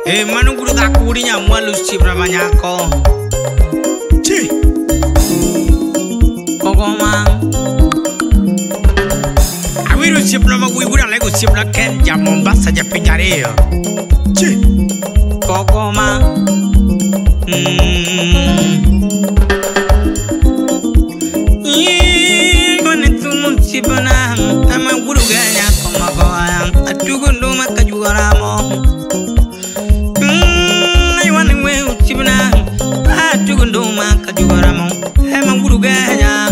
Mano guru dhako nyamwalo osiepna manyako. Chi. Kogoma. Awiro osiepna ma wuoyi wuod Alego osiepna Ken ja Mombasa ja piny ariyo. Chi. Kogoma. Osiepna ama guru ganya koma atugo nduma kajugoramo. Aywane we osiepna atugo nduma kajugoramo ama guru ganya.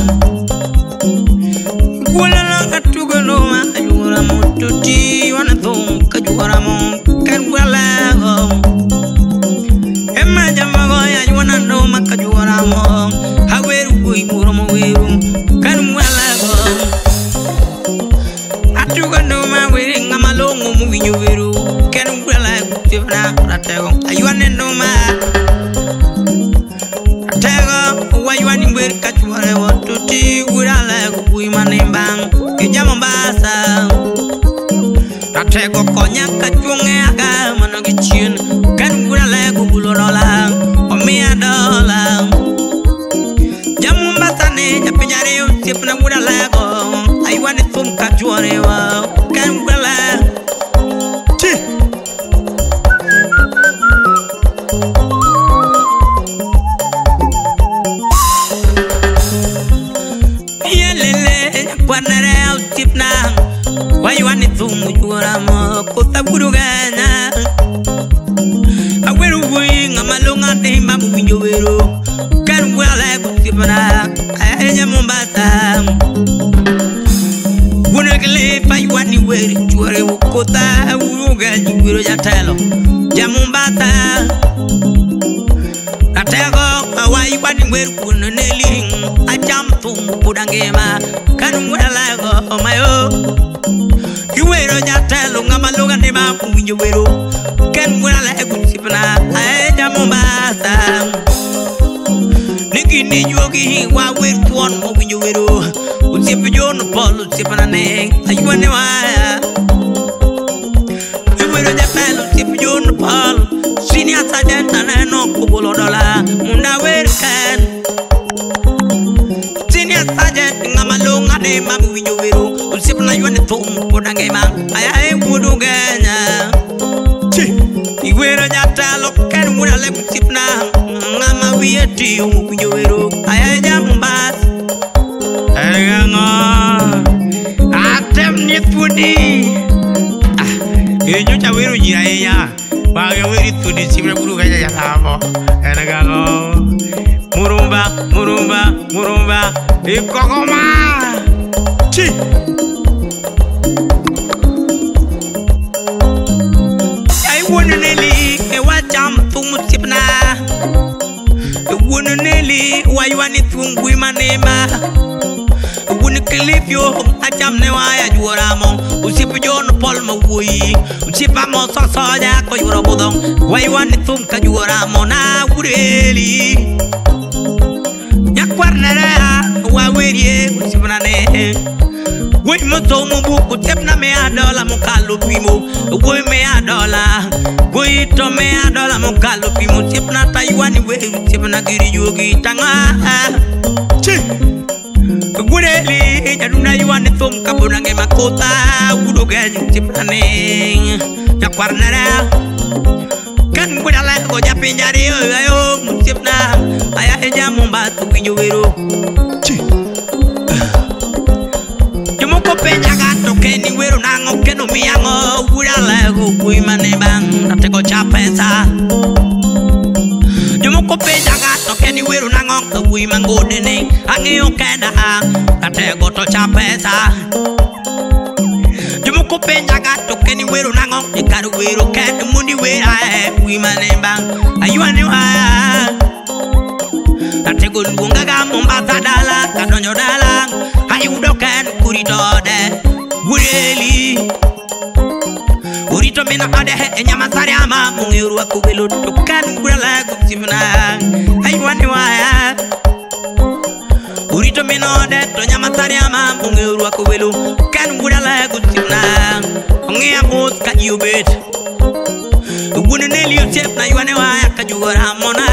Gulala atugo nduma kajugoramo tuti wana thum kajugoramo kan gwala. Ema jamago aywana nduma kajugoramo haweru kuimuromo weru kan gwala. Malongo muwinyo weru ken gwala osiepna ratego aywane nduma ratego waywani wer kachuore tuti wurale kuyi manimbang e Mombasa ratego konya kachuonge aga mano gi chien ken gwala gulo dola omiya dola ja Mombasa ne ja piny ariyo osiepna wurale go aywane thum kachuore wa ken gwala. Waywani thum juoramo kotha gurugana aweru wuoyi ng'ama long'o timba mowinjo wero kan gwala osiepna ahinya Mombasa wuon Cliff aywani wer chuore kotha gurugana wero jatelo ja Mombasa atego waywani wer wuon Neli acham thum pod angima kan gwala go mayo iwero jatelo ng'ama long'o timba mowinjo wero ken gwala osiepna ahinya Mombasa nigini juogi wa wer thuon mowinjo wero osiep John Paul osiepna ne aywane waya iwero jatelo osiep John Paul senior sergeant aneno kogolo dola munda wer ken senior sergeant ng'ama long'o timba mowinjo wero osiepna ywani thum pod angima ayaye wuod Ugenya. Chi. Iwero jatelo ken wuod Alego osiepna ng'ama wiye tiyo mowinjo wero ayaye ja Mombasa. Ang'o atem ni thuondi nyocha wero ji ahinya wage weri thuondi osiepna wuod Ugenya jalamo en gang'o murumba murumba murumba ikogoma. Chi. Wuon Neli wacham thum osiepna wuon Neli waywani thum gwi manema wuon Cliff yo acham ne waya juoramo osiep John Paul ma wuoyi osiep Amos Soja koyuoro budho waywani thum ka juoramo na wureli nyakwar nerea wawerie osiepna ne wuoyi mosomo buk osiepna miya dola mokalo pimo wuoyi miya dola wuoyi to miya dola mokalo pimo osiepna taywani wer osiepna giri juogi tang'a. Chi. Gureli jadunda ywani thum kapod angima kotha wuod Ugenya osiepna ne nyakwar nerea kan wuod Alego ja piny ariyo ayo osiepna ayaye ja Mombasa winjo wero. Chi. Jomoko penjaga to ken iwero nang'o ken omiya ang'o wuod Alego wuoyi mane bang' ratego cha pesa. Jomoko penjaga to ken iwero nang'o wuoyi mangode ne ang'iyo kenda ratego to cha pesa. Jomoko penjaga to ken iwero nang'o e kar wero ken mondo iwer ae wuoyi mane bang' aywane waya. Ratego luongaga Mombasa dala kadonjo dala ayudo ken kurito ode wureli urito mina ode e Nyamasariama mong'eyo rwako welo to ken wuod Alego osiepna aywane waya urito min ode to Nyamasariama mong'eyo rwako welo ken wuod Alego osiepna ong'iya mos ka ji obet Wuon Neli osiepna ywane waya ka juora mona.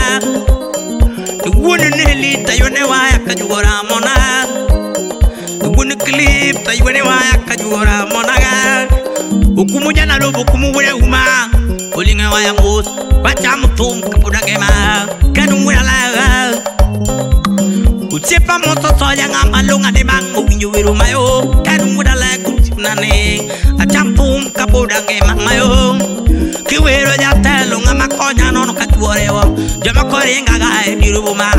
Wuon Neli ta ywane waya ka juora mona. Wuon Clip ta ywane waya ka juora mona. Okumu jana lobo kumu wure uma. Olinga waya mos wacham thum kapoda ngema. Kanu wura la. Osiepa moto soja ng'ama long'a de bang' owinjo wero mayo. Kanu wura la osiepna ne. Acham thum kapoda ngema mayo. Kiwero jatelo ng'ama konya nono ka chuore wo. Joma koringa ga e dier boma.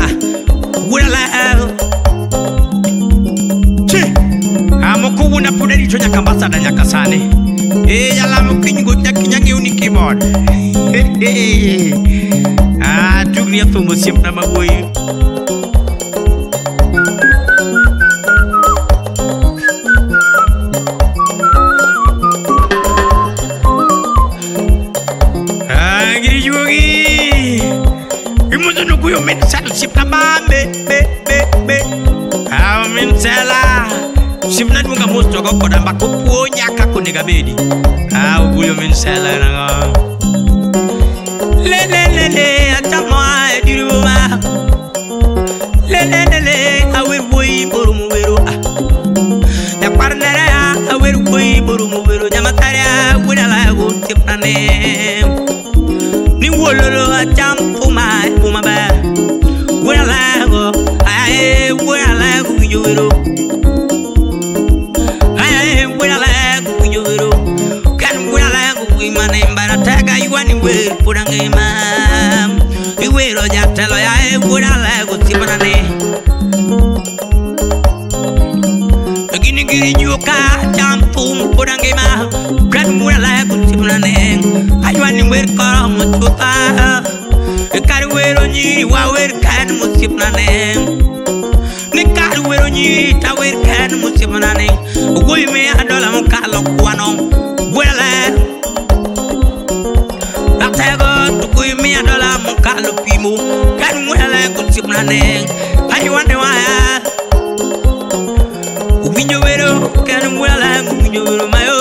Wura la. Chi. Amoko wuona pod arito nyaka ambassador nyaka sani. Eh, jalamo kiny go nyaka nyang'iew ni keyboard. Ah, tugni e thum osiepna ma wuoyi. Ah, giri juogi. Imuzo no kuyo min sel osiepna ma be be be be. Ah, min sela. Osiepna duonga mos to go koda mbaka opuonja kaka onego abedi. Ah, oguyo min sela nang'o. Le le le le achamo a e dir boma. Le le le le awer wuoyi boro wero. Nyakwar nere awer wuoyi boro wero. Nyamatare wuod alago osiepna ne. Ni wuololo acham thum e boma ber. Wuod alago ae wuod alago winjo wero. Ae wuod alago winjo wero. Kan wuod alago wimane mbara tega ywani wer pod angima. Iwero jatelo yae wuod alago osiepna ne. Gini giri juoka cham thum pod angima. Kan wuod alago osiepna ne. Aywani wer koromo chutha. Kar wero nyiri wawer kan osiepna ne. Ni kar wero nyiri tawer kan osiepna ne. Wuoyi miya dola mokalo kwano. Wuod alago. Atego to wuoyi miya dola mokalo pimo. Kan wuod alago osiepna ne. Aywani waya. Winjo wero kan wuod alago winjo wero mayo.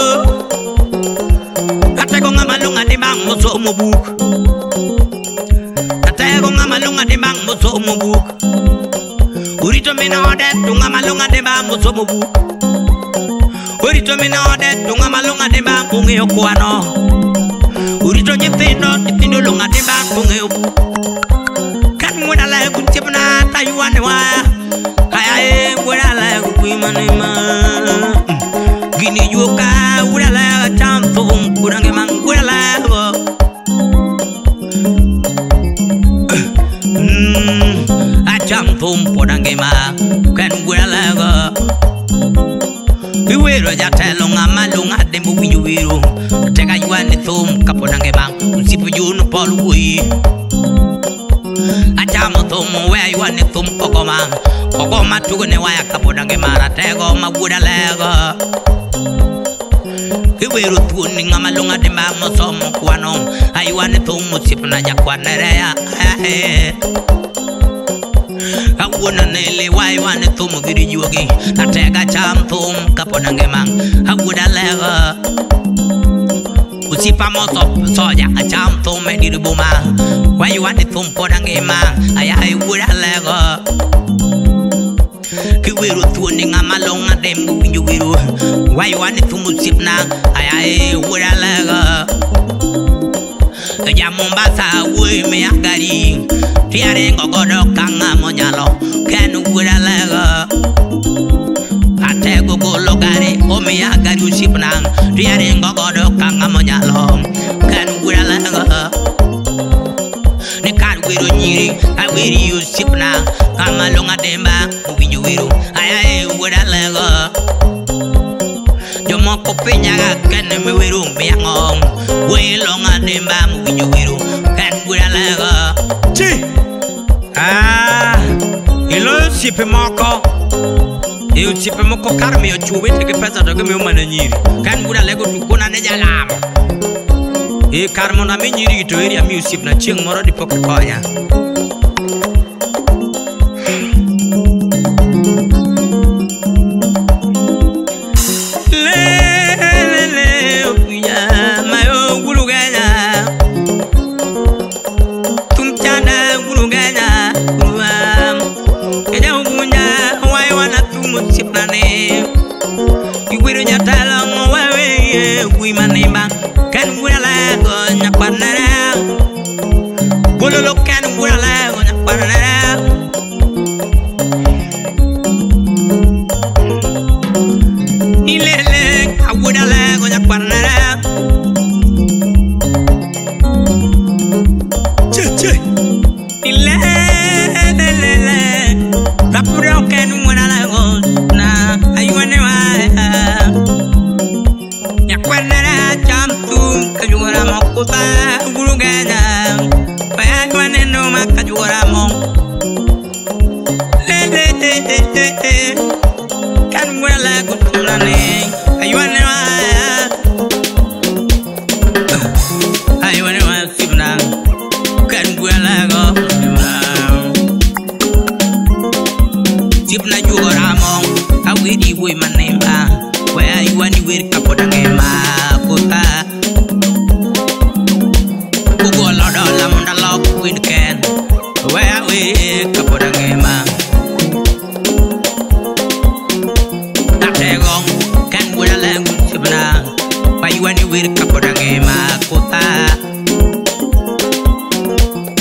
Atego ng'ama long'o adimba mosomo buk. Atego ng'ama long'o adimba mosomo buk. Orito min ode to ng'ama long'o adimba mosomo buk. Orito min ode to ng'ama long'o adimba ong'eyo kwano. Orito nyithindo nyithindo long'o adimba ong'eyo buk. Kan wuod alago osiepna ta ywane waya. Ayae wuod alago wimane ma. Gini juoka wuod alago cham thum pod angima wuod alago. Acham thum pod angima kan wuod alago. Iwero jatelo ng'ama long'o adimba winjo wero. Tega ywani thum kapod angima osiep John Paul wuoyi. Achamo thum we aywani thum kokoma. Kokoma tugo ne waya kapod angima ratego ma wuod alago. Iwero thuon ng'ama long'o adimba mosomo kwano. Aywani thum osiepna jakwanereya. Awuono nele waywani thum giri juogi. Atega cham thum kapod angima awuod alago. Osiepa moso soja acham thum e dir boma. Waywani thum pod angima ayae wuod alago. Kiwero thuon ng'ama long'o adimba winjo wero. Waywani thum osiepna ayae wuod alago. Ja Mombasa wuoyi miya gari. Tiaringo godo ka ng'ama onyalo ken wuod alago. Atego golo gari omiya gari osiepna. Tiaringo godo ka ng'ama onyalo ken wuod alago. Ni kar wero nyiri aweri osiepna. Ng'ama long'o adimba owinjo wero ayae wuod alago. Jomoko pinyaga kene miwero miang'o. Wuoyi long'o adimba mowinjo wero ken wuod alago. Chi. Ah, iloyo osiepe moko. E osiepe moko kar miyo chuo wetegi pesa to gimiyo mana nyiri. Kan wuod alego to kona ne jalamo. E kar mondo ami nyiri to eri ami osiepna chieng' moro dipo kikonya. Le le le okuya mayo gulugenya. kota guruganya Waya waneno makajuora mo Le le le le le le Kan wala kutunane Aywane wa Aywane wa sibna Kan wala go Sibna juora mo Awidi boy manemba Waya iwani wer kapoda ngema kota Kugola dola munda lok win ken Waya we kapoda ngema Tategong kan wala lang sibna Waya iwani wer kapoda ngema kota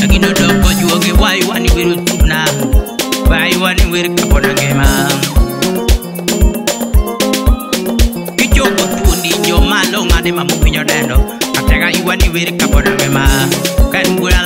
Agino doko juoge waya iwani wer sibna Waya iwani wer kapoda ngema Malo ngade mamu pinyo dendo Atega iwani wer kapoda ngema Kan wala